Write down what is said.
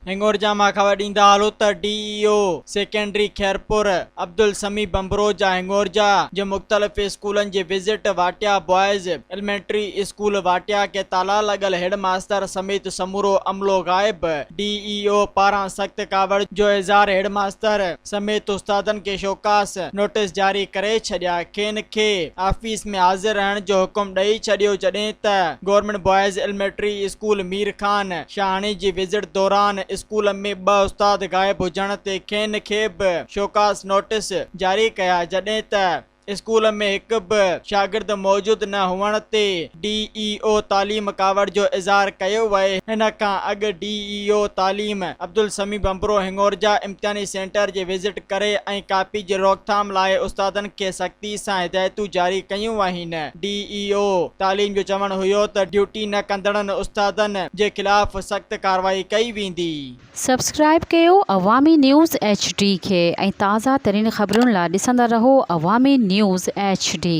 هڱورجا مان خبر ڏيندا هلو ته D E O secondary Khairpur Abdul Sami Bambroja Hingorja جي مختلف اسڪولن جي visit Watia boys elementary school Watia کي تالا لڳل هيڊ ماستر سميت سمورو عملو غائب ڊي اي او پاران سخت ڪاوڙ جو اظهار هيڊ ماستر سميت استادن کي شوڪاس نوٽيس جاري ڪري ڇڏيا کين کي آفيس ۾ حاضر رهڻ جو حڪم ڏئي ڇڏيو جڏهن ته government boys elementary school Mir Khan Shahani جي وزٽ دوران اسڪول ۾ ٻه استاد غائب هجڻ تي کين کي به شوڪاس نوٽيس جاري ڪيا جڏهن ته اسڪول ۾ هڪ به شاگرد موجود نه هئڻ تي ڊي اي او تعليم ڪاوڙ جو اظهار ڪيو وئي هن کان اڳ ڊي اي او تعليم عبدالسميع ڀنڀرو هڱورجا امتحاني سينٽر جي وزٽ ڪري ۽ ڪاپي جي روڪٿام لاء استادن کي سختي سان هدايتون جاري ڪيون آهن ڊي اي او تعليم جو چوڻ هيو ته ڊيوٽي نه ڪندڙن استادن جي خلاف سخت ڪارروائي ڪئي ويندي. سبسڪرائيب ڪيو عوامي نيوز ايڇ ڊي کي ۽ تازه ترين خبرن لا ڏسندا رهو عوامي نيوز ايڇ ڊي.